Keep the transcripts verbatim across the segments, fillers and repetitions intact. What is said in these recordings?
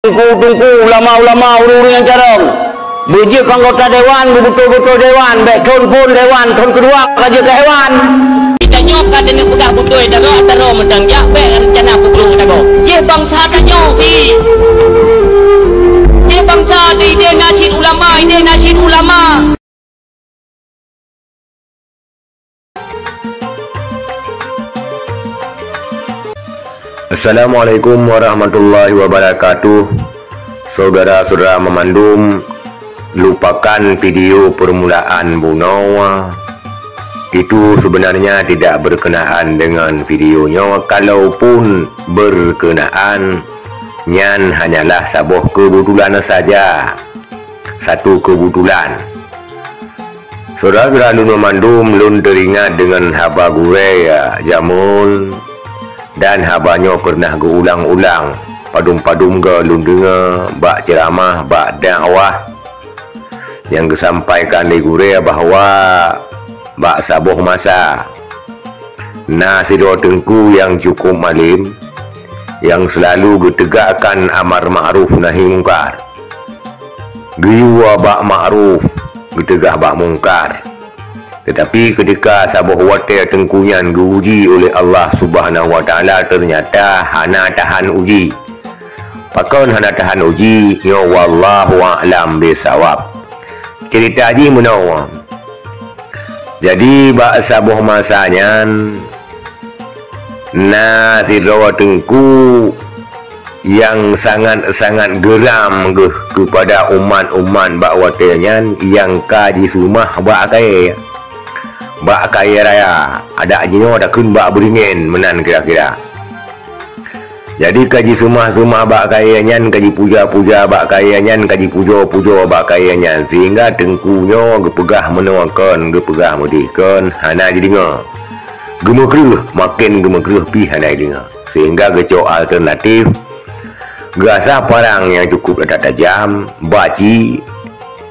Teungku-teungku, ulama-ulama, ureuëng-ureuëng nyang carông. Beujeuet keu anggota dewan, beubeutôi-beutôi dewan, bék thon phon dewan, thon keudua ka jeuet keu hewan. Kita nyoe ka teuneuk peugah beutôi taroe, taroe meudang jak bék reuncana peubrok tagoe. Jih bansa tanyoe si. Jih bansa di idéh nasyid ulama, idéh nasyid ulama. Assalamualaikum warahmatullahi wabarakatuh. Saudara-saudara meumandum, lupakan video permulaan bunoe. Itu sebenarnya tidak berkenaan dengan video nyoe, kalaupun berkenaan, nyan hanyalah saboh kebetulan saja. Satu kebetulan. Saudara-saudara lôn meumandum, lôn teuringat deungon haba gurée jameun, dan haba nyoe peureunah geuulang-ulang. Padum-padum goe lôn deungoe bak ceuramah, bak dakwah nyang geusampaikan lé gurée bahwa bak saboh masa na sidroe teungku nyang cukup malem, nyang seulalu geuteugakkan amar makruf nahi mungkar. Geuyue bak makruf, geuteugah bak mungkar. Teutapi keutika saboh watée teungku nyan geuuji uleh Allah Subhanahu wa Taala, teunyata hana tahan uji. Pakon hana tahan uji? Nyoe wallahu a'lam bisawab. Ceurita jih meunoe. Jadi, bak saboh masa nyan, na sidroe teungku nyang sangat-sangat geuram geuh keupada umat-umat bak watée nyan nyang ka jiseumah bak kayée, bak kayée raya, adak jinoe takheun bak beuringén meunan kira-kira. Jadi ka jiseumah-seumah bak kayée nyan, ka jipuja-puja bak kayée nyan, ka jipujoe-pujoe bak kayée nyan, sehingga teungku nyoe geupeugah meunoe kon, geupeugah meudeh kon, hana jideungoe. Geumeukreueh, maken geumeukreueh pih hana jideungoe. Sehingga geucok alternatif, geuasah parang nyang cukup rada tajam, baci,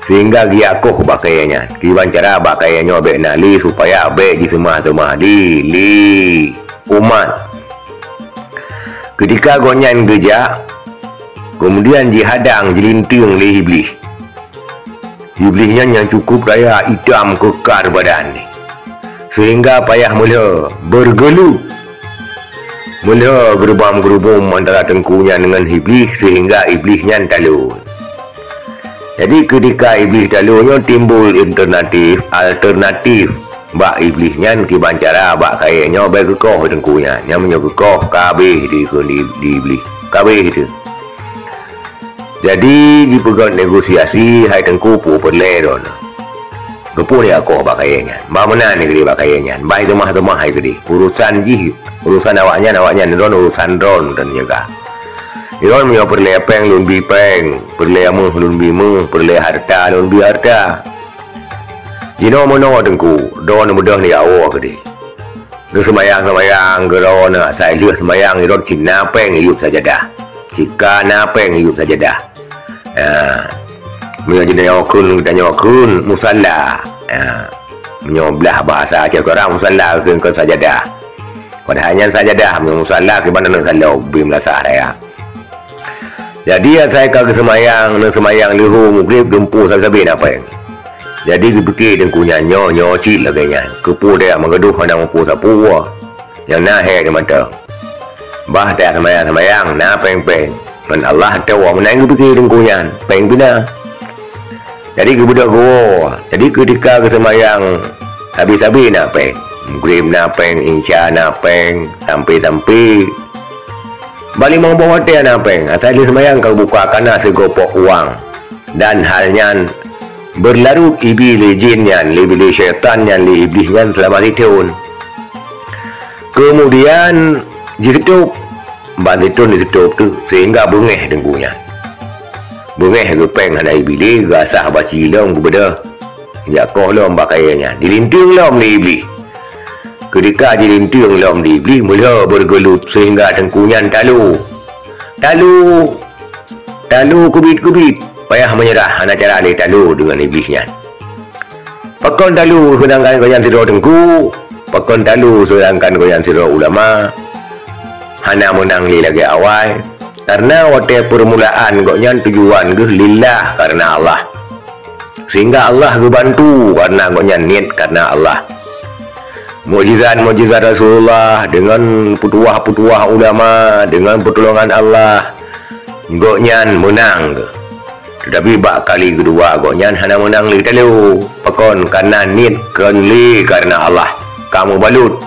sehingga geuyakoh bak kayée nyan. Kiban cara bak kayée nyoe bék na lé supaya bék jiseumah-seumah lé, lé umat. Keutika gobnyan geujak, keumudian jihadang, jilinteung lé Iblih. Iblih nyan nyang cukup raya, itam keukar badan, seuhingga payah meulhö, beurgeulut. Meulhö geureubam-geureubom antara teungku nyan ngon Iblih, seuhingga Iblih nyan talo. Jadi, keutika Iblih talo nyoe timbul alternatif, alternatif bak Iblih nyan kiban cara bak kayée nyoe bék geukoh teungku nyan. Nyan meunyoe geukoh, ka habéh di, di, di Iblih. Ka habéh teuh. Jadi, jipeugét negosiasi, hai teungku, peue peureulée droeneuh. Keupeue neuyakoh bak kayée nyan? Bah meunan keudeh bak kayée nyan. Bah teumah-teumah hai keudeh. Urosan jih, urosan awaknyan, awaknyan, droen urosan droen dan jaga. Droen meunyoe peureulée péng, lôn bi péng. Peureulée méuh, lôn bi méuh. Peureulée hareuta, lôn bi hareuta. Jinoe meunoe teungku, droen beudôh neuyawoe keudeh. Neuseumayang-seumayang keudroe, asai lheueh seumayang droen cit na péng iyueb sajadah. Cit ka na péng iyueb sajadah. Ha. Meunyoe jinoe kheun, geutanyoe kheun musalla. Ha. Meunyoe blah bahasa Aceh Utara, musalla kheun kon sajadah. Padahai nyan sajadah, meunyoe musalla kiban aneuk salo, bim lasah raya. Jadi, asai ka geuseumayang, neuseumayang leuhô mugreb, dumpeue sabe-sabe na péng. Jadi, geupike teungku nyan, nyoe, nyoe cit lagée nyan. Keupeue tajak meugadôh hana mupeue sapeue, nyang na hék di mantong. Bah tajak seumayang-seumayang, na péng-péng. Ngon Allah atoe, meunan geupike teungku nyan, péng pih na. Jadi, geubeudôh geuwoe. Jadi, keutika geuseumayang, sabe-sabe na péng. Mugreb na péng, insya na péng, sampe-sampe bak limong boh watée na péng, asai lheueh seumayang ka geubuka kana sigoe pok uang. Dan hal nyan beurlarot ibi lé jén nyan, lé, lé syaitan nyan, lé Iblih nyan seulama sithon. Keumudian jiseutôb, ban sithon jiseutôb teuk, seuhingga beungéh teungku nyan. Beungéh geupéng hana ibi lé, geuasah baci lom geubeudôh. Jakoh lom bak kayée nyan, jilinteung lom lé Iblih. Keutika jilinteung lom lé Iblih, meulhö beurgeulut seuhingga teungku nyan talo. Talo, talo keubiet-keubiet, payah meunyeurah, hana cara lé talo deungon Iblih nyan. Pakon talo seudangkan gobnyan sidroe teungku, pakon talo seudangkan gobnyan sidroe ulama, hana meunang lé lagée awai. Karena watée peurmulaan gobnyan tujuan geuh lillah, karena Allah. Sehingga Allah geubantu karena gobnyan niet karena Allah. Mukjizat-mukjizat Rasulullah, dengan peutuah-peutuah ulama, dengan pertolongan Allah, gobnyan meunang geuh. Tetapi bak kali keudua gobnyan hana meunang lé talo. Pakon? Karena niet kon lé karena Allah. Ka meubalut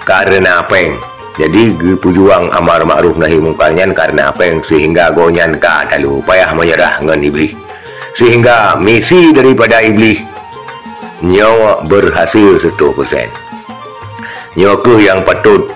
karena péng. Jadi geupeujuang amar makruf nahi mungkar nyan karena péng, sehingga gobnyan ka talo payah menyerah ngon Iblih. Sehingga misi daripada Iblih nyoe berhasil seratus persen. Nyoe keuh nyang patut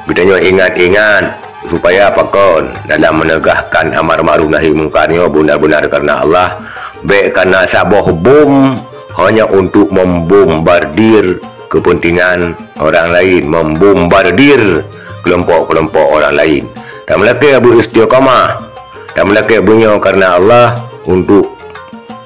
geutanyoe ingat-ingat, supaya pakon dalam menegakkan amar makruf nahi mungkar nyoe benar-benar karena Allah. Bék karena saboh bom hanya untuk membombardir kepentingan orang lain, membombardir kelompok-kelompok orang lain. Dan meulakée beu istiqamah, dan meulakée beunyoe karena Allah untuk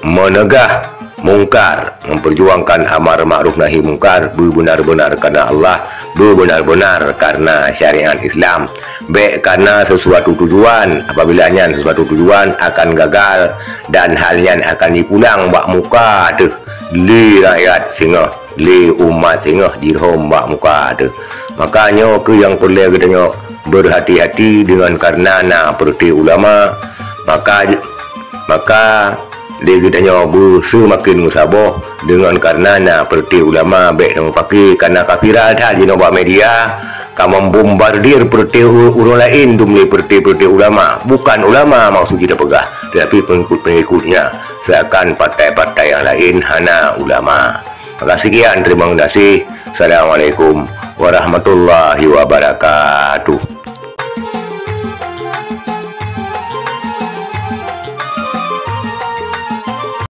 menegah mungkar, memperjuangkan amar makruf nahi mungkar beubenar-benar karena Allah, beubenar-benar karena syariat Islam. Bék karena sesuatu tujuan, apabila nyan sesuatu tujuan akan gagal dan hal nyan akan jipulang bak muka teuh lé rakyat singoh, lé umat singoh jirhom bak muka teuh. Maka nyoe keuh nyang peureulée geutanyoe berhati-hati dengan karena na peureuté ulama. Maka maka lé geutanyoe beuseumaken meusaboh dengan karena na peureuté ulama bék tamupaké, karena ka viral that jinoe bak media ka membombardir peureuté u-, ureuëng laén dum lé peureuté-peureuté ulama. Bukan ulama maksud jih tapeugah, tetapi pengikut-pengikutnya seakan partai-partai yang lain hana ulama. Maka sekian, terima kasih. Assalamualaikum warahmatullahi wabarakatuh.